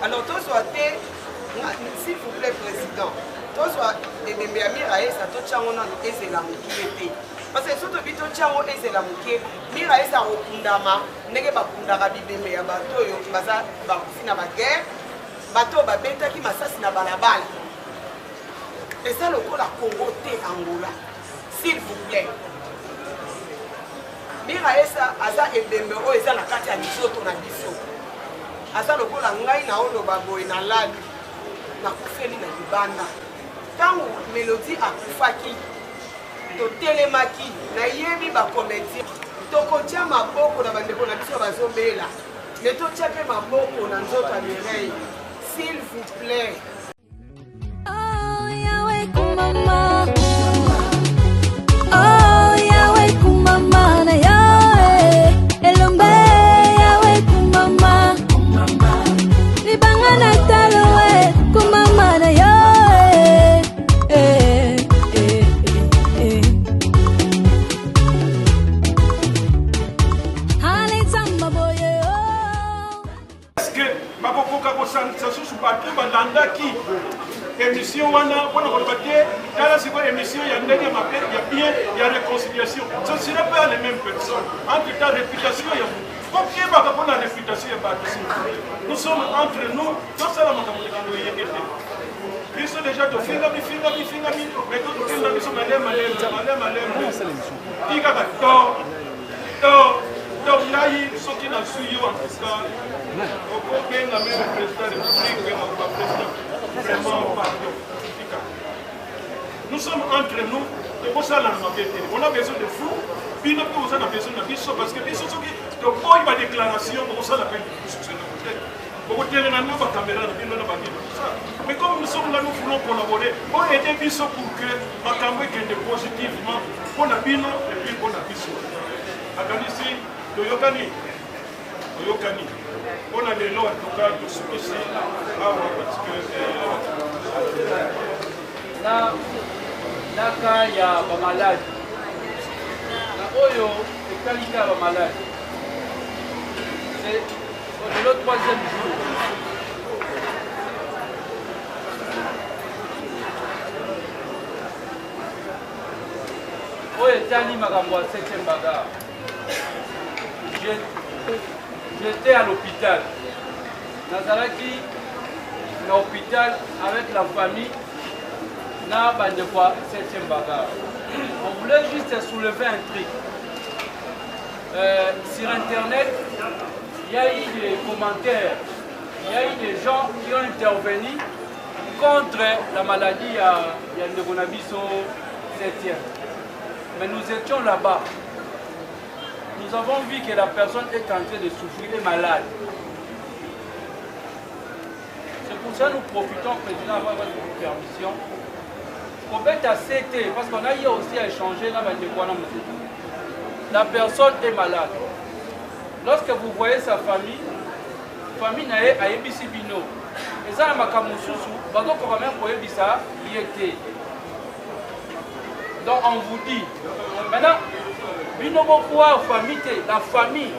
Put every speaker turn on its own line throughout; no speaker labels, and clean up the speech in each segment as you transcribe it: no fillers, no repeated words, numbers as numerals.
Alors tozwa te, s'il vous plaît président, tozwa ebembe ya Miraesa totya yango nano ezela mokie te, parce que soki tobi totya yango ezela mokie, Miraesa akokundama ndenge bakundaka bibembe ya bato oyo baza bakufi na baguerre, bato oyo babetaki masasi na balabala. Eza lokola Congo te, Angola. S'il vous plaît. Miraesa aza ebembe oyo eza na kati ya nzoto na biso. Aza lokola ngai na oloba boye na lali nakufeli na libanda. Ntango Melodie akufaki totelemaki, nayebi ba comédien tokotia maboko na bandeko na biso bazobela, me totia mpe maboko na nzoto ya Mireille, s'il vous plaît.
Oh, Yahweh, kumama. Oh, Yahweh, kumama na yo, eh. Elombe, Yahweh, kumama. Libanga na talo, eh. Kumama na yo, eh. Eh, eh, eh, eh. Alexandre Boye, oh.
Est-ce que bakokoka kosangisa susu bato balandaki émission wana mpona koloba te tala sikoyo émission ya ndenge mabe ya bien ya réconciliation? Ce sera pas les mêmes personnes. Entre ta réputation ya motu, kokebaka mpona réputation ya bato. S'il vous plaît, nous sommes entre nous, tosala makambo eyeke te. Biso déjà tofingami fingami fingami, mais tokenda biso maleme maleme maleme maleme ti kaka to to to. Ngai soki nazwi yo, en tout cas okobenga même président république, makoba président, vraiment pardon, tika. Nous sommes entre nous, tokosala na mabe te. On a besoin de vous, bino mpe oza na besoin na biso, parce que biso soki toboyi badéclaration, bokosala mpe succès te, bokotelema na bacaméra na bino na banini, tout ça. Mais comme nous sommes là, nous voulons collaborer, boaide biso pour que makambo ekende positivement mpo na bino et puis mpo na biso. Akanisi toyokani, toyokani mpo na lelo. En tout cas tosukisi awa parce que
na ka ya bamaladi na oyo etali ka ya bamaladi, c'est lelo troisième jour. Oyo etali makambo ya septième bagarre, j'étais à l'hôpital, nazalaki na hôpital avec la famille na bandeko ya septième bagarre. On voulait juste soulever un truc. Sur internet, il y a eu des commentaires, il y a eu des gens qui ont intervenu contre la maladie ya ndeko na biso 7e. Mais nous étions là-bas, nous avons vu que la personne est en train de souffrir, est malade. C'est pour ça que nous profitons, président, avoir votre permission kobeta CT, parce qu'on a eu aussi à échanger na bandeko wana mosusu. La personne est malade. Lorsque vous voyez sa famille, famille na ye ayebisi bino, eza na makambo mosusu bazokoka même koyebisa ye te. Donc on vous dit maintenant, bino bocroire famille te. La famille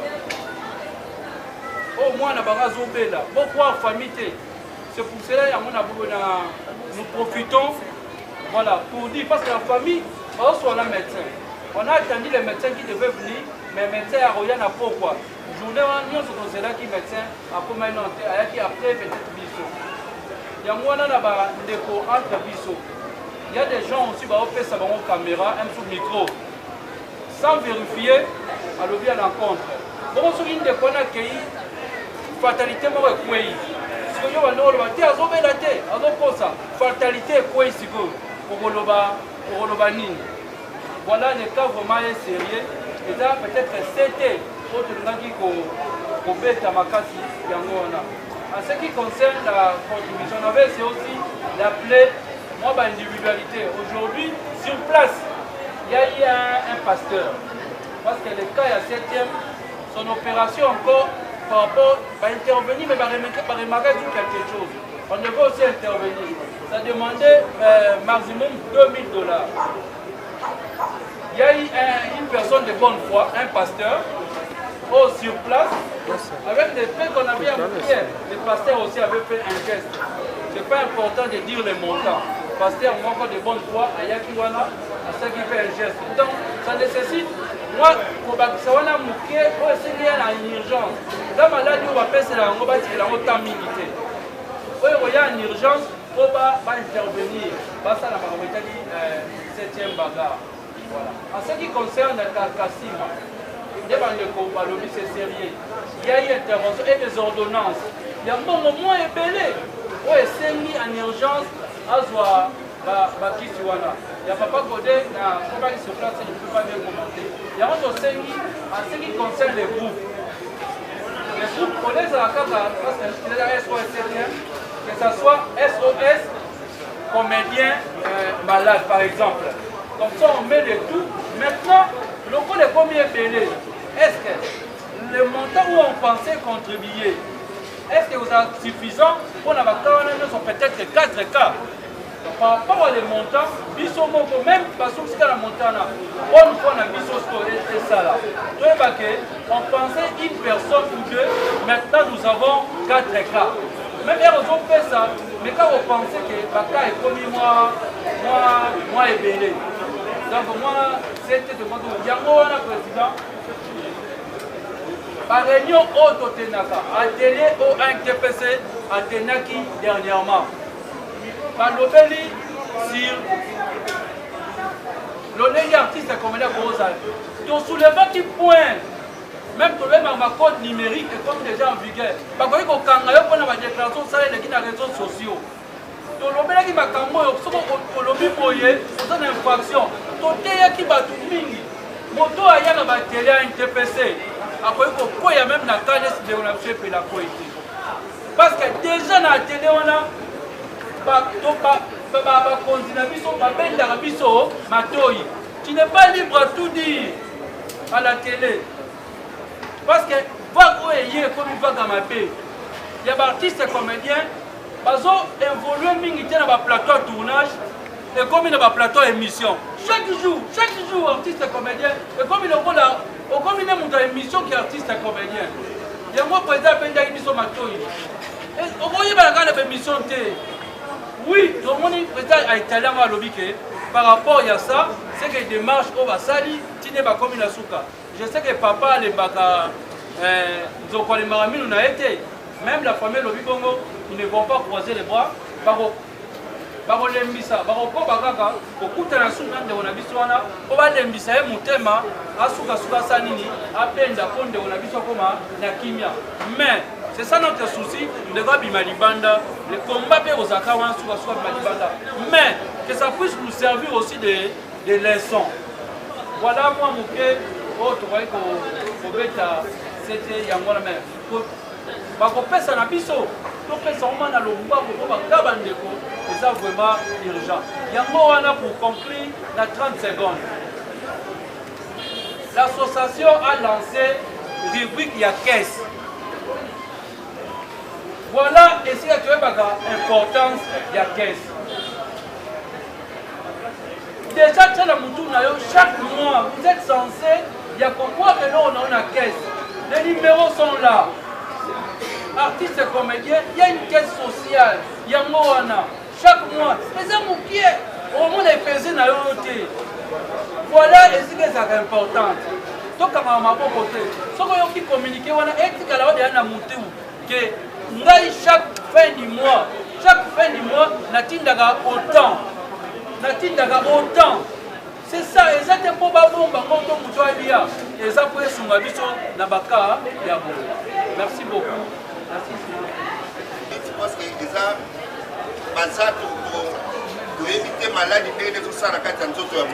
oyo mwana bango azobela, bocroire famille te. C'est pour cela yango na nous profitons, voilà, pour dire, parce que la famille bazoswana na médecin. On a attendu les médecins qui devaient venir, mais médecin akoya na pokwa. Journée wana nyonso tozelaki médecin, akomai nano te, ayaki après peut-être biso. Yango wana na bandeko entre biso, il y a des gens aussi baopesa bango caméra, un sous micro, sans vérifier, alobi à l'encontre. Bongo soki ndeko wana akei, fatalité moko ekwei sikoyo, bando oloba te azobela te, azokosa, fatalité ekwei sikoyo, okoloba okoloba nini? Voilà, le cas vraiment est sérieux. Eza peut-être ct oyo tolingaki kobeta makasi yango wana. En ce qui concerne la contribution, on avait essayé aussi d'appeler moi ba individualité. Aujourd'hui, sur place, il y a eu un pasteur, parce que le cas ya 7e, son opération encore par rapport va intervenir, mais va remarquer sur quelque chose, on devait aussi intervenir. Ça demandait maximum 2000 $. Il y a eu une personne de bonne foi, un pasteur. Oh, sur place, avec des faits qu'on avait en prière, le pasteur aussi avait fait un geste. C'est pas important de dire le montant. Pasteur, moko de bonne foi, ayaki wana, asaki fait un geste. Donc, ça nécessite, moi, kobakisa wana moke oyo esengi ya na urgence. Eza maladi oyo bapesela yango batikela yango temps mingi te. Oyo ekoya en urgence mpo baintervenir, basala makambo etali 7e bagarre. Voilà. En ce qui concerne Kasima, nde bandeko balobi c'est sérieux. Il y a eu intervention et des ordonnances. Ya mbongo mwa ebele oyo esengi en urgence azwa bakisi wana ya papa Gode na komaki sur place, je ne peux pas bien commenter. Yango tosengi en ce qui concerne les groupes. Les groupes, on les a kaka parce que c'est SOS 7e, que ça soit SOS comédien malade par exemple. Comme ça on met le tout. Maintenant, lokola ekomi ebele, est-ce que le montant où on pensait contribuer, est-ce que vous êtes suffisant pour na baka wana nyonso, peut-être 4 cas? Par rapport à les montants, biso moko même basukisika na montant na bonne fois na biso siko esala toyeba ke on pensait une personne ou deux, maintenant nous avons 4 cas. Même ere ozopesa, mais kaka opense ke baka ekomi mwa ebele, donc mwa sete tokoki yango wana. Président, baréunion oyo totenaka, atelier oyo ANTPC atenaki dernièrement, balobeli sur lolenge artiste comédien kozala. Tosoulevaki point même tolobeli bacode numérique ekomi déjà en vigueur, bakoki kokanga yo mpona badéclaration osala eleki na réseaux sociaux. Tolobelaki makambo oyo, soki olobi boye oza na infraction. Toteyaki bato mingi. Moto ayaka batele ya NTPC akoki kokwea même na kanes. Ndeko na biso epela kwei te, parce que déjà na atelier wana bakonzi na biso babendaka biso matoi. Tu n'es pas libre à tout dire à la télé, parce que vague oyo eye ekomi vague ya mabe ya baartiste comédien. Bazo évolue mingi te na baplateau ya tournage, ekomi na baplateau ya émission chaque jour, chaque jour. Artiste comédien ekomi lokola okomi nde moto ya émission ki artiste comédien. Yango président abendaki biso matoi, okoyebana kaka na baémission te. Oui, tomoni président aitali yango, alobi ke par rapport ya ça, c'est que démarche oyo basali tinde bakomi na suka. Je sais que papa alembaka, nzoko alembaka mino na ye te. Même la famille elobi bongo, ils ne vont pas croiser les bras, bakolembisa, bakokoba kaka kokutana suku na ndeko na biso wana mpo balembisa ye motema, asukasuka asa nini, abenda mpo ndeko na biso akoma na kimia. Mais c'est ça notre souci, ndeko abima libanda. Le combat mpe kozalaka wana, sukasuka abima libanda, mais que ça puisse nous servir aussi de leçon. Voilà mwa moke oyo tokoki kobeta sete yango wana. Mais bakopesa na biso, topesa ngo na lombango mpo baka bandeko eza vraiment urgent. Yango wana, pour conclure na 30 secondes, l'association a lancé rubrique ya caisse. Voilà esika toyebaka importance ya caisse. Déjà tia na mutu na yo, chaque mois vous êtes censé ya kobwaka eloko na yo na caisse. Les numéros sont là. Artiste comédien, il y a une caisse sociale, yango wana. Chaque mois eza mokie, omona epese na yo te. Voilà esika ezalaka importante. Tokangaka maboko te. Soki oyoki communiqué wana, etikala oyo deya na mutu ke ngai chaque fin du mois, chaque fin du mois natindaka autant, natindaka autant. C'est ça. Eza te mpo babomba ngo to moto alia, eza mpo esunga biso na baka ya boye. Merci beaucoup, merci.
Parce que eza baza toyebi te maladi ndenge nde ezosala na kati ya nzoto ya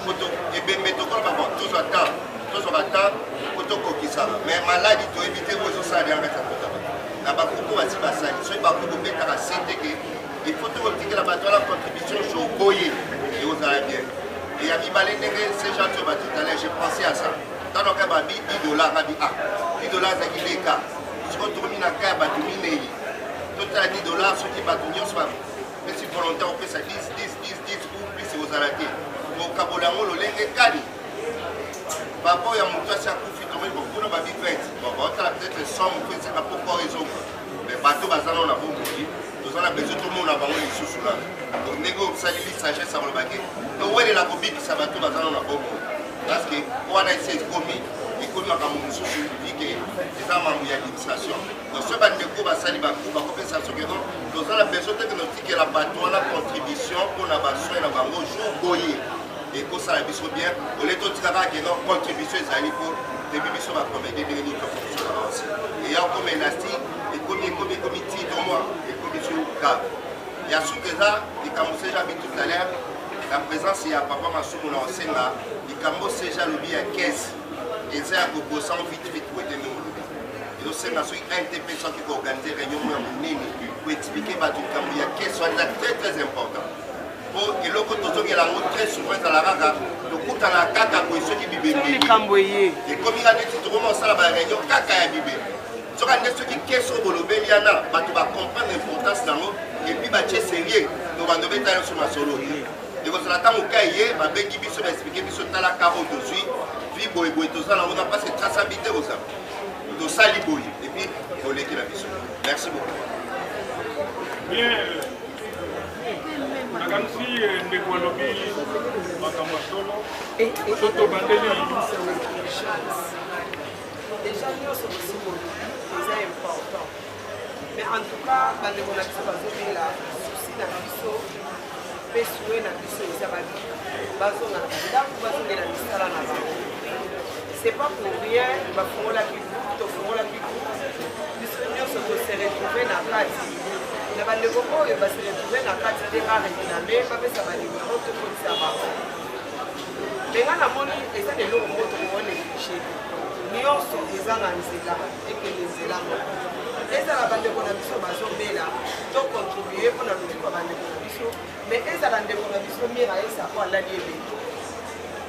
motu. Ebembe tokola bango, tozwa temps, tozwaka temps po tokokisa, mais maladi toyebi te oyo ezosala na kati ya nzoto ya bato. Na bakuku basi basali, soki bakoki kobetaka se te ke il faut tokotikela bato wana contribution joboye, ekozala bien. E ya mibale, ndenge seja to ba tout à l'heure, j'ai pensé à ça ntango kaka babi 10 $, ngabi ah, 10 $ ezalaki leka. Sikoyo tokomi na ka ya bato minei, totala 10 $, soki bato nyonso bapesi volontaire opesa 10 10 10 10 ou plus, ekozala te kokabola yango lolenge kani. Par rapport ya moto asi akufi, tomoni bon kuna babi 20, bon baotala peut-être somme mpo esaka mpo corps ezonga, mais bato baza nano na bomoi, toza na besoin tomona bango lisusu nano. Donc ndenge osaleli sagesse ya koloba ke towelela kobikisa bato baza nano na bomoi, parce que wana esi ekomi ekomi makambo mosusu vike eza mambo ya administration. Donc soki bandeko basali baku bakopesa soki non, toza na besoin te ke notikela bato wana contribution mpona basoin na bango jour boye ekosala biso bien, ole totika kaka ke non, contribution ezali mpo toyebi biso bacomédie ndenge nini tofonctionnaka aussi. Eya okoma élastique, ekomi ekomi ekomi ti tomwa ekomi su grave. Ya suka eza likambo Seja abi tout à l'heure na présence ya papa Masumu na osenga likambo Seja alobi ya caisse eza ya kobosan vite vite boye te. Ndenge olobi, ezosenga soki NTP soki koorganize réunion moko ya monene koexplike bato likambo ya caisse wana, eza très très important, po eloko tozongela yango très souvent ezala kaka tokutana kaka boye soki bibembe
likambo eye
ekomi kaka neti tokoma kosala baréunion kaka ya bibembe. Soki nde soki kese oyo bolobeli yana, bato bacomprendre importance nango et puis batie sérieux, to bando beta nyonso masolo ekozala ntango ka ye babengi biso, baexplike biso: tala ka oyo tozwi vi boyeboye, toza nango na parce que traçabilité kozala tosali boye et puis toleki na biso. Merci beaucoup.
Bien, nakanisi ndeko alobi makambo ya solo. So tobandeli.
Déjà nyonso bosi bolobi eza important, mais en tout cas bandeko na biso bazobela, souci na biso mpe souhait na biso eza babika, bazonga na bandako, bazongela misala na bango. C'est pas pour rien bafungolaki groupe, tofungolaki groupe, biso nyonso tose retrouve na kati. Na bandeko oyo base retrouve na kati te, baréclame, bapesa banimero, tokotisa bango. Me nga namoni eza na eloko moko tokoki néglige: nyonso eza na nzela, ekende nzela moko. Ezala bandeko na biso bazobela, tocontribue mpona lobiko ya bandeko na biso, mais ezala ndeko na biso Mira Esa po alali ebele.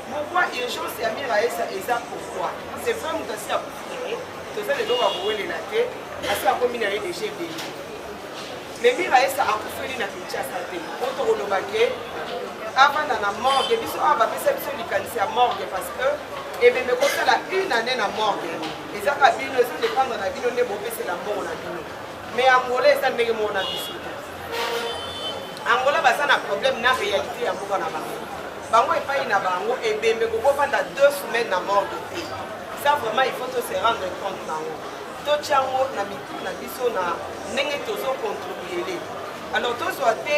Pourquoi urgence ya Mira Esa eza? Pourquoi? C'est vrai, moto asi akufi na ye, toza na eloko ya kowelela te, asi akomi na ye déjà ebele. Mais Mira Esa akufeli na Kinshasa te po tokoloba ke avanda na morgue. Biso awa bapesa biso likanisi ya morgue, parce que ebembe kosala une année na morgue ezaka bino, ezodépendre na bino nde bopesela mbongo na bino. Mais Angola eza ndenge moko na biso te. Angola baza na problème na réalité ya mboka na bango. Bango epai na bango ebembe kokofanda 2 semaines na morgue te. Ça vraiment, il faut to se rendre compte nango, totia yango na mitu na biso na ndenge tozocontribuele. Alors tozwa te,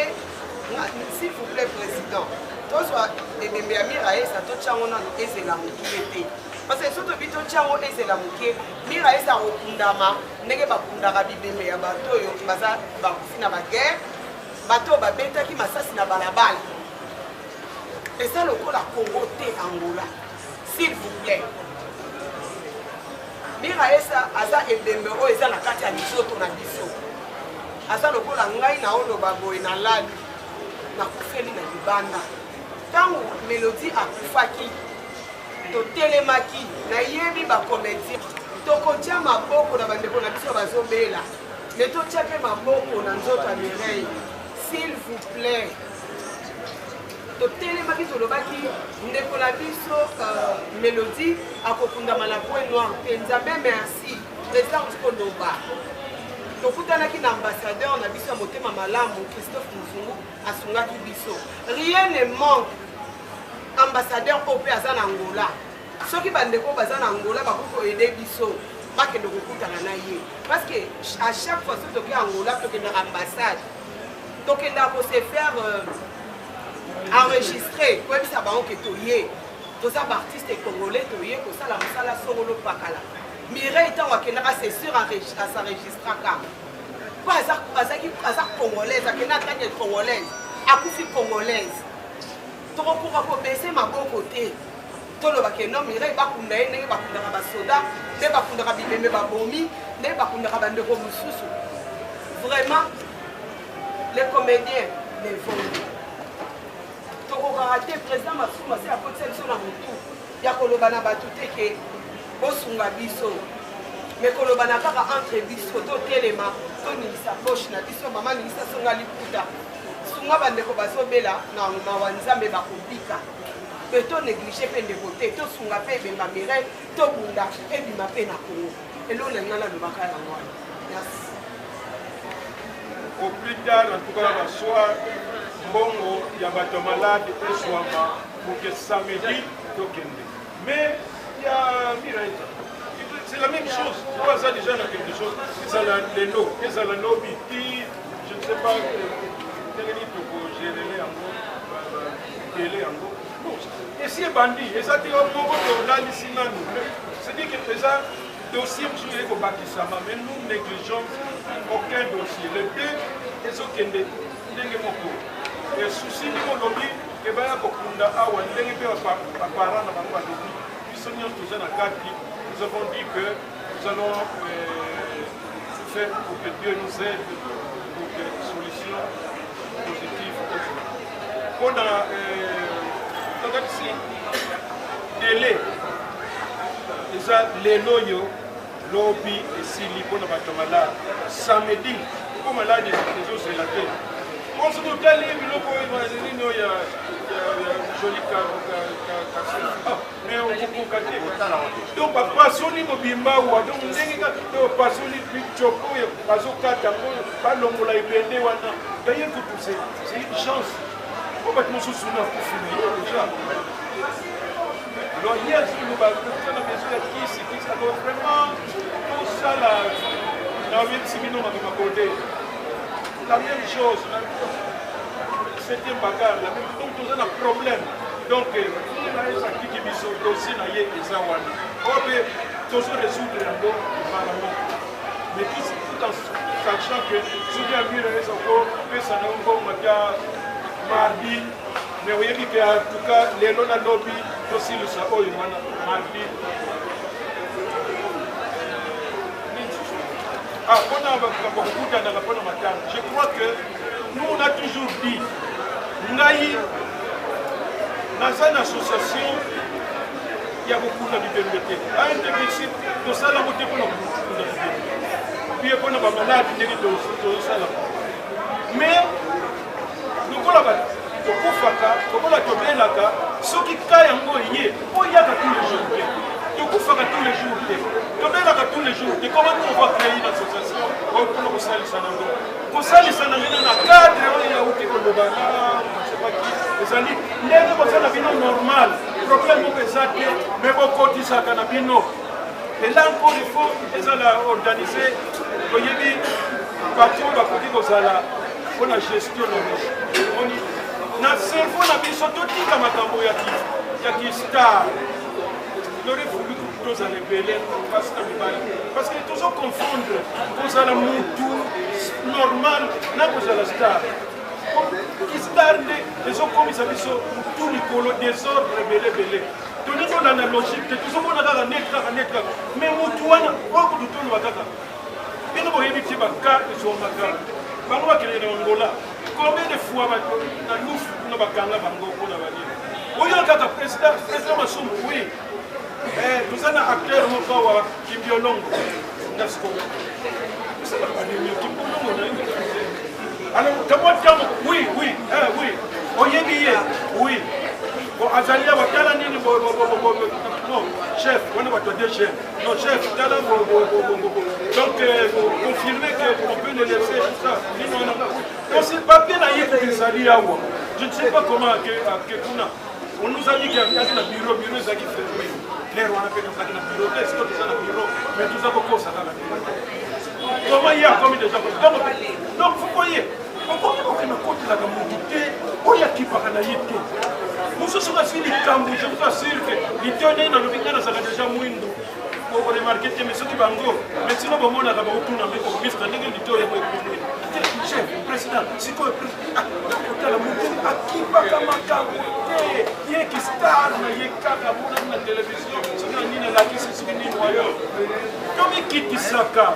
s'il vous plaît président, tozwa ebembe ya Mira Esa, totia yango nano ezela moke te, parce que soki tobi totia yango ezela moke, Mira Esa akokundama ndenge bakundaka bibembe ya bato oyo baza bakufi na baguerre, bato oyo babetaki masasi na balabala. Eza lokola Congo te, Angola. S'il vous plaît, Mira Esa aza ebembe oyo eza na kati ya nzoto na biso. Aza lokola ngai na oloba boye, nalali, nakufeli na libanda. Ntango Melodie akufaki, totelemaki, nayebi bacomédien, tokotia maboko na bandeko na biso bazobela, me totia mpe maboko na nzoto ya Mireille, s'il vous plaît. Totelemaki, tolobaki ndeko na biso Mélodie akokundama na point noir te. Nzambe merci, président auti koloba, tokutanaki na ambassadeur na biso ya motema malamu, Christophe Muzungu, asungaki biso. Rien ne manque. Ambassadeur oyo mpe aza na Angola, soki bandeko baza na Angola bakoki koaider biso, bakende kokutana na ye, parce que à chaque fois soki toke Angola, tokendaka ambassade, tokendaka kose faire enregistrer, koyebisa bango ke toye, toza baartiste congolais, toye kosala mosala songolo pakala. Mireille ntango akendaka, c'est sûr as'enregistraka po aza congolaise, akenda en tant que congolaise, akufi congolaise. Tokokoka kobese maboko te, toloba ke non, Mireille bakunda ye ndenge bakundaka basoda, nde bakundaka bibembe babomi, nde bakundaka bandeko mosusu. Vraiment, les comédiens, levons, tokokaka te. Président Masumu asi akotisa biso na motu ya koloba na bato te ke bosunga biso, me koloba na kaka entre biso, totelema, toningisa poche na biso. Mama, ningisa songa liputa, sunga bandeko bazobela na mawa, Nzambe, bakobika. Mais to néglige mpe ndeko te, tosunga mpe ebemba Mireille, tobunda ebima mpe na Congo. Eloko na ngai nalobaka yango wana. Merci.
Au plus tard, en tout cas, na soir, mbongo ya bato ya malade ezwama pour que samedi tokende. Mais ya Mireille, c'est la même chose. Oyo aza déjà na quelque chose, ezala lelo, ezala lobi, ti je ne sais pas ndenge nini tokogerele yango, dele yango. Esi ebandi, eza te moko tolalisi nanu. C'est-à-dire que eza dossier mosusu ezali kobakisama, mais nous négligeons aucun dossier. Le deux ezokende ndenge moko. Souci ndenge olobi ke baya kokunda awa ndenge mpe baparent na bango balobi, biso nyonso toza na kati. Nous avons dit que nous allons tout faire pour que Dieu nous aide pour que solution positive ezala mpona tokatisi délai eza lelo oyo lobi esili mpona bato malade samedi mpo malade ezozela te. Bon, soki otali biloko oyo nini oyo ya joli mais okokoka te, donc bapasoli mobimba awa, donc ndenge kaka bapasoli bicoko oyo bazokata yango, balongola ebende wana. D'ailleurs kutu c'est une chance po bato mosusu na kufi na ye déjà. Alors ye azoloba toza na besoin ya kisi kisi. Alors vraiment tosala na oyebisi bino makambo kote, la même chose, septième bagarre, la même. Donc toza na problème. Donc atiki biso dossier na ye eza wana, oyo mpe tozo résoudre yango mbala moko, mais tout en sachant que soki amire eza kopesa na yo mbongo ata mardi, mais oyebi ke en tout cas lelo na lobi tosilisa oyo wana mardi. Ah, mpona bakokutanaka mpona matanga, je crois que nous on a toujours dit, ngai naza na association ya kokunda bibembe te, antbc tosalango te mpona kokunda bibembe pie mpona bamaladi ndenge tozosala, mais lokola bato tokufaka, lokola tobelaka, soki ka yango ye oyaka tous les jours te, tokufaka tous les jours te, tobelaka tous les jours te, comment nous on va créer une association oyo mpona kosalisa nango, kosalisa na bino na cadre oyo yauti koloba na sepaki ezali ndenge boza na bino normal, problème moko eza te, mais bokotisaka na bino. Et là encore il faut ezala organisé, toyebi bato oyo bakoki kozala mpona gestion na biso. Omoni na cerveau na biso, totika makambo ya kistar. J'aurais voulu tozala ebele, basi na mibali, parce que tozo confondre kozala mutu normal na kozala star. Kistar nde ezokomisa biso mutu likolo, désordre ebele ebele. Tolingi tolanda logique te, tozomona kaka net, kaka net, kaka mais mutu wana oyo kutu toloba kaka bino boyebi te, baka ezwamaka bango bakende na Angola combien de fois na lufu kuna bakanga bango mpona banini oyo kaka président, président Masumu. Oui, toza na acteur moko awa, Kimbiolongo, nga sikoyo tosala baréunion Kimbiolongo na ye. Alors kamwa ntango, oui, oui, oyebi ye, oui, bon, azali awa, tala nini, non chef wana bato ya DGM, non chef, tala, donc confirmer que on peut le laisser, tout ça, nini wana. Donc c'est papier na ye ezali awa, je ne sais pas comment ke kuna on nous a dit qu'il y avait na bureau, bureau ezalaki fermé l'air wana mpe tozalaki na bureau te. Sikoyo toza na bureau, mais toza kokosa kaka comment ye akomi déjà. Donc vous voyez, okoki kokende kotelaka motu te oyo akipaka na ye te. Mosusu azwi likambo, je vous assure que lito ndenge nalobi, ngai nazalaka déjà mwindu, okoremarquer te, mais soki bango, mais sino bomonaka bakotuna mista ndenge lito yango ekomi te, chef président sikoyo kotala motu akipaka makambo te, ye kistar na ye kaka amonaki na télévision, soki na nini alakisi, soki nini wayo. Tomikitisaka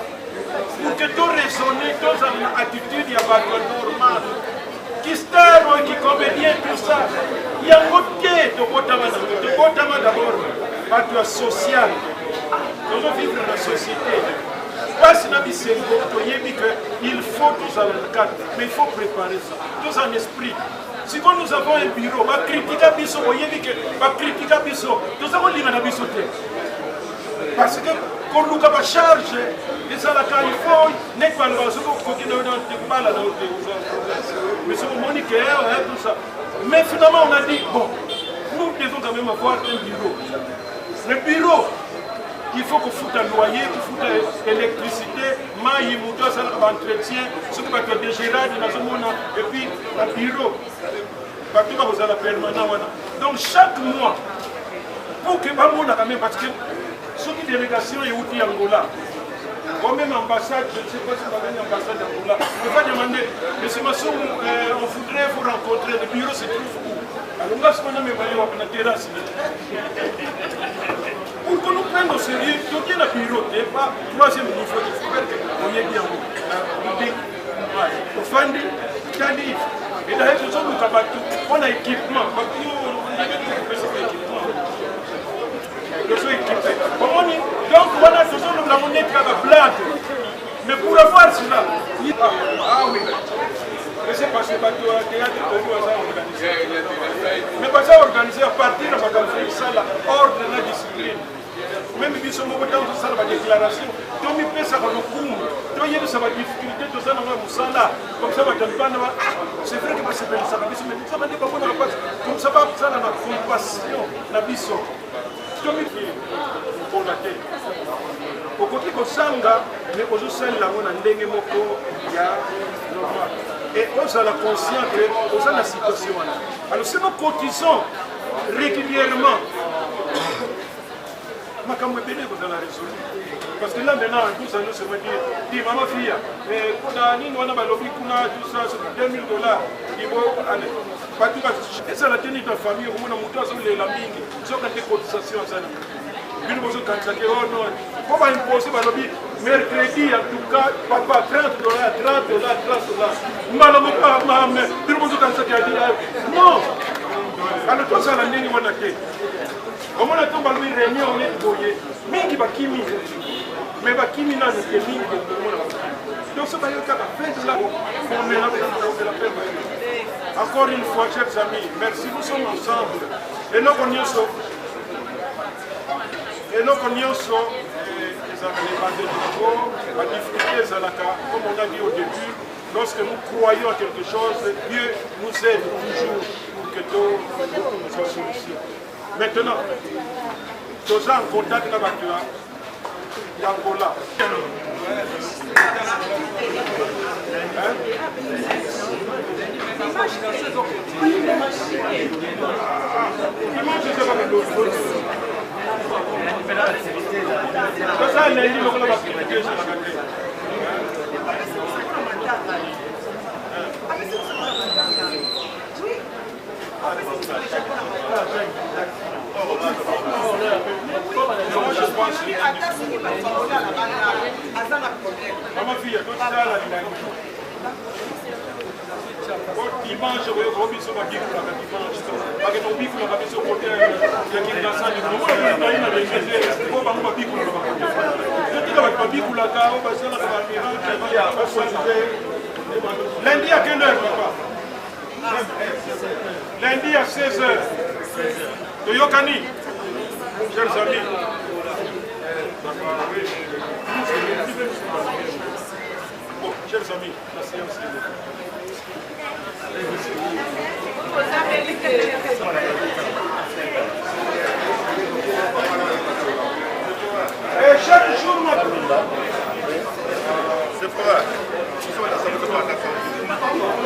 pour que toraisonne, tozala na attitude ya bato normal. Kistar oyo, kicomédien, tout ça, yango te. Tobotama nango, tobotama d'abord bato ya social, tozovivre na société. Pasi na bisengo toyebi que il faut tozala na cadre, mais il faut préparer ça. Tozala na esprit. Sikoyo nous avons un bureau, bakritika biso, boyebi que bakritika biso, toza kolinga na biso te. Parce que koluka ba charge ezalaka il faut neti baloba soki okoki na yo na te kobala na yo te mais soki omoni ke tout ça mais finalement on a dit bon nous devons quand même avoir un bureau le bureau il faut kofuta loyer kofuta électricité mai moto asalaka baentretien soki bato ya dgrade nazomona epuis na bureau bato bakozala permanent wana donc chaque mois pour que bamonaka même parce que soki délégation euti angola ou même ambassade, je ne sais pas si vous avez une ambassade d'Angola, on va demander, Monsieur Massoum, euh, on voudrait vous rencontrer, le bureau se trouve où Alors là, ce qu'on a mis la terrasse. Pour que nous prenions au sérieux, tout est le bureau, pas troisième niveau, j'espère que on est bien. ofandi tali et d'ailleurs tozoluka bato mpo na équipement bato ndenge tokopesaka équipement tozo équipe omoni donc wana tozolonga yango neti kaka blague mais pour avoir cela ah, ah oui laissez passer bato ya théâtre toyebi baza organisé mais baza organisé à partir ya makambo esala ordre na discipline meme biso moko ntango tosala badéclaration tomipesaka lokumu toyebisa badifficulté toza nango ya mosala comme ça bato ya libanda ba ah c'est vrai que basepelisaka biso mais nzambe nde bamonaka mpasi comme ça basala na compassion na biso mpona te okoki kosanga me ozosalela yango na ndenge moko ya normal et ozala conscient que oza na situation wana alors si nous cotisons régulièrement makambo ebele ekozala résolu parce que là maintenant nous allons se dire di mama fia eh, kuna nini wana balobi kuna tout ça 2000 dollars ibo allez bato ezala te nini na famille okomona moto azolela mingi nzoka nde cotisation azali bino bozokanisa ke oh non mpo baimpose balobi mercredi en tout cas papa 30 dollars 30 dollars 30 dollars mbala moko mame bino bozokanisa ke adi non alors tozala ndenge wana te omona ntango balobi réunion neti boye mingi bakimi mais bakimi nanu te mingi omona bakimi donc so bayoki kaka 20 dollars komela la peine Encore une fois, chers amis, merci, nous sommes ensemble. Eloko nyonso, eloko nyonso eh, ezalaka na ebandeli yango, ba difficulté ezalaka, comme on a dit au début, lorsque nous croyons à quelque chose, Dieu nous aide toujours pour que tout soit solution. Maintenant, toza en contact na bato ya Angola. Toza lundi lokola bakritika ezalaka te. Dimanche oyo biso babikulaka dimanche bakende kobikulaka biso kote ya kingasani omona na lenge te po bango babikulaka bakote totika bato babikulaka oyo basalaka bamiracle lundi à quelle heure papa Lundi à 16h. Toyokani. Chers amis. Bon, chers amis, la séance est levée. Et chaque jour,
C'est vrai.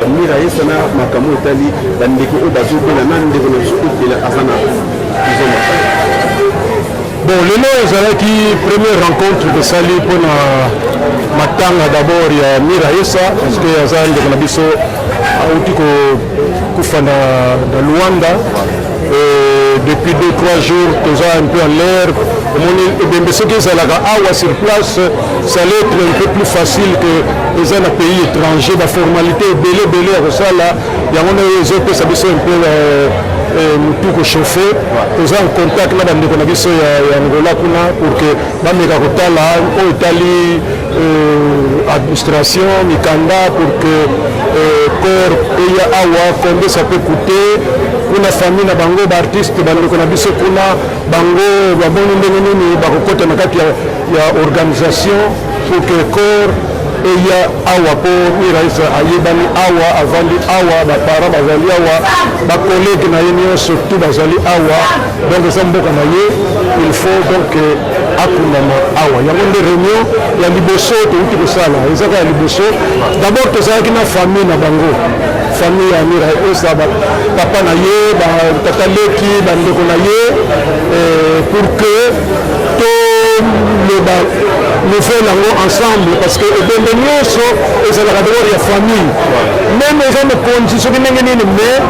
Mira ye sana makambo etali bandeko oyo bazobela na ndeko na biso obela aza na prison makala.
Bon, lelo ezalaki première rencontre tosali mpona matanga d'abord ya Mira Yesa parce que aza ndeko na biso auti kokufa na, na Luanda. Depuis 2 3 jours toza un peu en l'air. Omoni ebembe soki ezalaka awa sur place, ça allait être un peu plus facile que eza na pays étranger, baformalité ebele ebele ya kosala yango nde ezopesa biso un peu motu kochauffe. Toza en contact na bandeko na biso ya Angola kuna pour que bameka kotala oyo etali administration, mikanda, pour que corps eya awa. Combien ça peut coûter kuna? Famille na bango, baartiste, bandeko na biso kuna, bango bamoni ndenge nini bakokɔta na kati ya organisation pour que corps eya awa, mpo Miraesa ayebani awa, avandi awa, baparent bazali awa, bacollègue na ye nyonso tu bazali awa. Donc eza mboka na ye, il faut donc akundama awa. Yango nde réunion ya liboso touti kosala, eza kaka ya liboso. D'abord tozalaki na famille na bango, famille ya Miraesa, papa na ye, tata leki, bandeko na ye, pour que toloba nouvelle yango ensemble, parce que ebembe nyonso ezalaka d'abord ya famille, même eza mokonzi soki ndenge nini, mais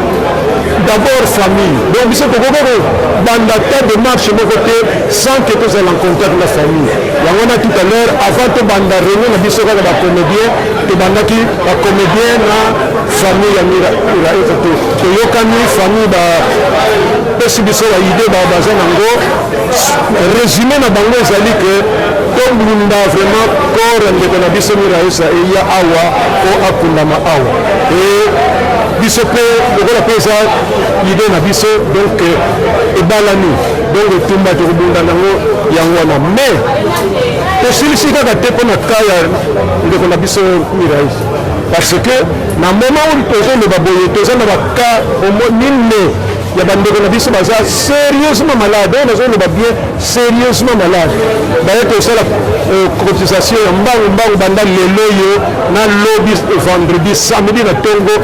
d'abord famille. Donc biso tokoki kobanda ta démarche moko te sans que tozala en contact na famille. Yango wana tout à l'heure, avant tobanda réunion na biso kaka bacomédien, tobandaki bacomédien na famille ya Miraesa. Toyokani, famille bapesi biso baidées baza nango. Résumé na bango ezali ke tobunda vraiment corps ya ndeko na biso Miraesa eya awa po akundama awa. E biso mpe lokola mpe eza idée na biso, donc ebalani, donc etumba tokobunda nango yango wana. Mais tosilisi kaka te mpo na ka ya ndeko na biso Miraesa, parce que na moment oyo tozoloba boye, toza na bacas mine ya bandeko na biso baza sérieusement malade. Oyo nazoloba bien, sérieusement malade. Baye tosala cotisation ya mbangu mbangu banda lelo oyo na lobi vendredi, samedi na ntongo.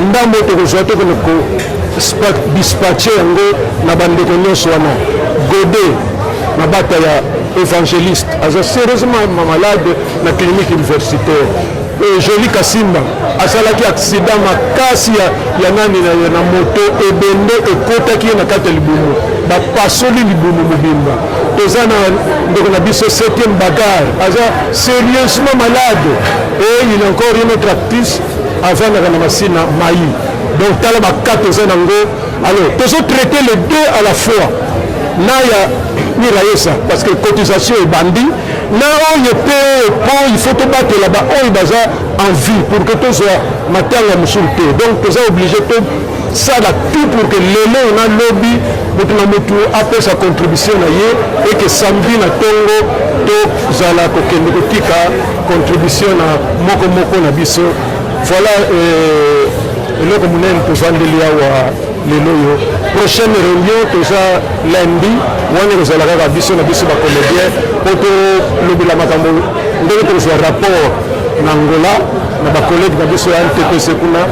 Ndambo tokozwa, tokende kodispatcher yango na bandeko nyonso wana. Gode Mabata ya évangéliste aza sérieusement malade na clinique universitaire. Joli Kasimba asalaki accident makasi ya nani na moto, ebende ekotaki ye na kati ya libumu, bapasoli libumu mobimba. Toza na ndeko na biso Septième Bagarre, aza sérieusement malade. Et il y a encore une autre actrice avandaka na Masina mai. Donc tala bacas toza nango. Alors tozotraiter les deux à la fois, na ya Miraesa parce que cotisation ebandi, na oyo mpe mpo il faut tobatela baoyo baza en vie pour que tozwa matanga mosusu te. Donc toza obligé tosala tout pour que lelo na lobi motu na motu apesa contribution na ye et que samedi na ntongo tozala kokende kotika contribution na moko moko na biso. Voilà eloko monene tovandeli awa lelo oyo. Prochaine réunion toza lundi, wana ekozala kaka biso na biso bacomédien mpo tolobela makambo ndenge tokozwa rapport na Angola na bacollègue na biso ya NTPC kuna,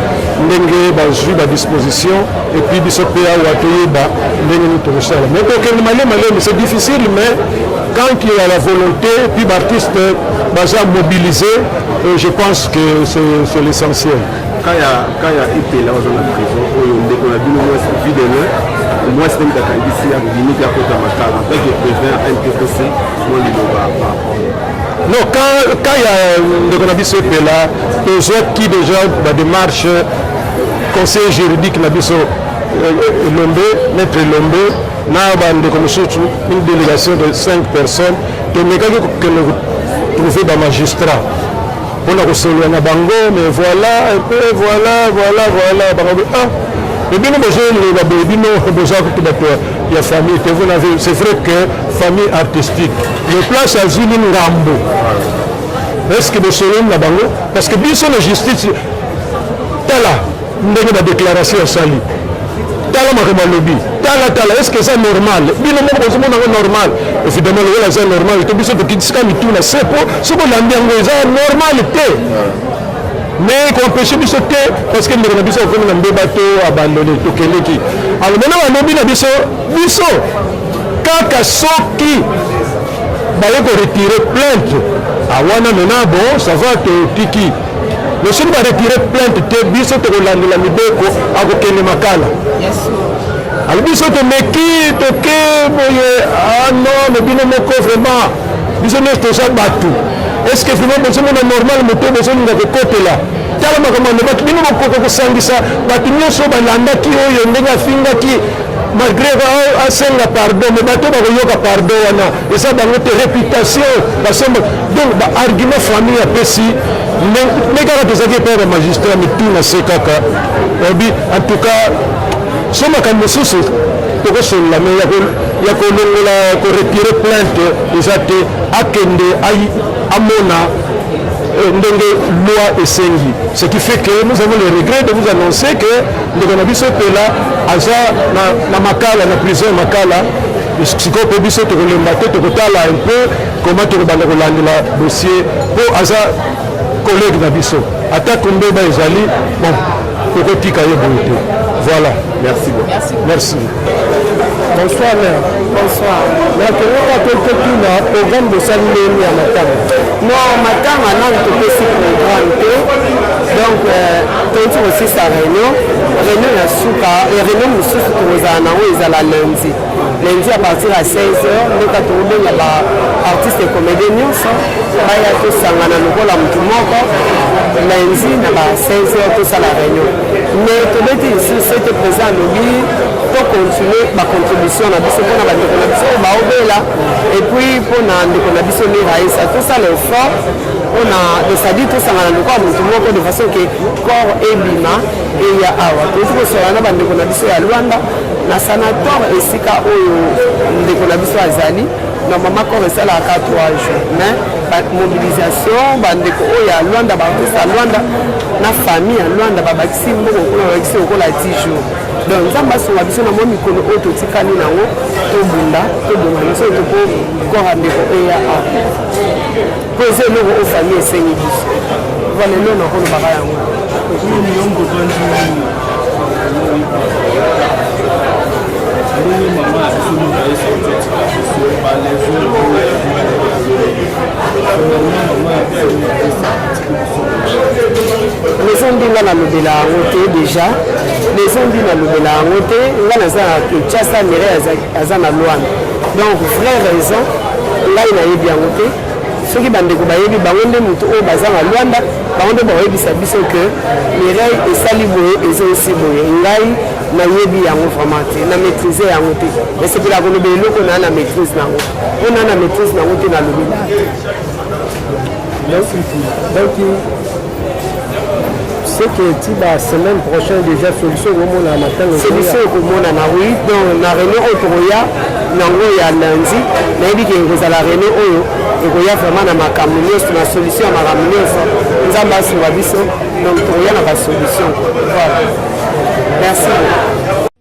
ndenge bazwi badisposition, et puis biso mpe awa toyeba ndenge nini tokosala. Mais tokende malemi malemi, c'est difficile, mais quand il y a la volonté, puis baartiste baza mobilisé, je pense que c'est l'essentiel.
Kaya Epela baza na prison oyo, ndeko na bino mwasi Vue de Loin, mwasi ndenge akangisi, akobimiki, akota Makala. En tant que président ya NTPC, mwa liloba par rapport?
Non, quand ya ndeko na biso Epela, tozwaki déjà badémarche. Conseil juridique na biso Elombe, maître Elombe na bandeko mosusu, une délégation de 5 personnes, tomekaki kokende kotrouver bamagistrat mpona kosolola na bango. Mais voilà un peu, voilà, voilà, voilà, bango: ah, mais bino bozoloba boye, bino boza kutu bato ya famille te. Vous n'avez, c'est vrai que famille artistique, mais place azwi nini ngambo? Est ce que bosololi na bango? Parce que biso na justice, tala ndenge badéclaration asali, tala makambo alobi, tala, tala, est ce que eza normal? Bino moko bozomona yango normal? Évidemment, lokola eza normal te, biso tokitisika mitu na se po soki olandi yango eza normal te. Mais koempêcher biso te, parce que ndeko na biso akomi na mbeba to abandonné. Tokendeki. Alors maintenant balobi na biso, biso kaka soki baye koretirer plainte awana, maintenant bon, ça va, totiki. Mais soki baretirer plainte te, biso tokolandela mibeko, akokende Makala. Alobi biso tomeki toke boye, ah non, mais bino moko vraiment biso nyonso toza bato. Est ce que vraiment bozomona normal moto bozolinga kokotela? Tala makambo alobaki, bino bokoka kosangisa bato nyonso balandaki oyo ndenge afingaki malgré asenga pardon, mais bato bakoyoka pardon wana eza bango te, réputation basomba. Donc baargument famille apesi nde kaka tozalaki epai ya bamagistrat, mituna se kaka obi. En tout cas so makambo mosusu tokosolola, mais ya kolongola, koretirer plainte eza te. Akende amona ndenge loi esengi. Ce qui fait que nous avons le regret de vous annoncer que ndeko na biso Epela aza na Makala, na prison ya Makala sikoyo. Mpe biso tokolemba te, tokotala un peu comment tokobanda kolandela dossier, mpo aza collègue na biso. Ata kombeba ezali, bon, tokotika ye boye te. Voilà.
Merci beaucoup.
Merci.
Bonsoir, mère.
Bonsoir.
Nakoyoka totuna programme bosali ndeni ya matanga?
Non, matanga nanu topesi programme te. Donc touti kosisa réunion, réunion ya suka. Réunion mosusu tokozala nango ezala lundi, lundi à partir ya 16 heures. Ndeka tokobenga baartiste comédien nyonso baya, tosangana lokola motu moko lundi na ba 16 heures, tosala réunion. Mais tobeti lisusu ete président alobi tocontinue bacontribution na biso mpona bandeko na biso oyo baobela, et puis mpona ndeko na biso Miraesa, tosala effort mpona, c'est-à-dire tosangana lokola motu moko de façon ke corps ebima eya awa. Toyoti kosola na bandeko na biso ya Lwanda, na sanatoire esika oyo ndeko na biso azali. Normalement corps esalaka 3 jours, mais mobilisation bandeko oyo ya Lwanda, baartiste ya Lwanda na famille ya Lwanda babakisi mbongo kuna, babakisi lokola 10 jours. Donc Nzambe asunga biso na mwa mikolo oyo totikali nango, tobunda, tobonga biso to po corps ya ndeko eya awa, po eza eloko oyo famille esengi biso. Voilà, eloko nakolobaka yango.
Ndenge mama ya biso Miraesa ozotika biso balesion, mama ya biso Miraesa atiki biso.
Maison ndi nga nalobela yango te. Déjà maison ndi nalobela yango te. Nga naza na Kinshasa, Mireille aza na Lwanda. Donc vraie raison ngai nayebi yango te. Soki bandeko bayebi, bango nde motu oyo baza na Lwanda, bango nde bakoyebisa biso ke Mireille esali boye, ezongisi boye. Ngai nayebi yango vraiment te, na maîtrise yango te. Nasepelaka koloba eloko naa na maîtrise nango, mpo naa na maîtrise nango te, nalobela te.
Donc c'est que ti ba semaine prochaine déjà solution ekomona matanga?
Solution ekomonana, oui. Donc na réunion oyo tokoya nango ya lundi, nayebi ke ekozala réunion oyo ekoya vraiment na makambo nyonso, na solution ya makambo nyonso. Nzambe asunga biso. Donc tokoya na basolution. Voilà, merci beaucoup.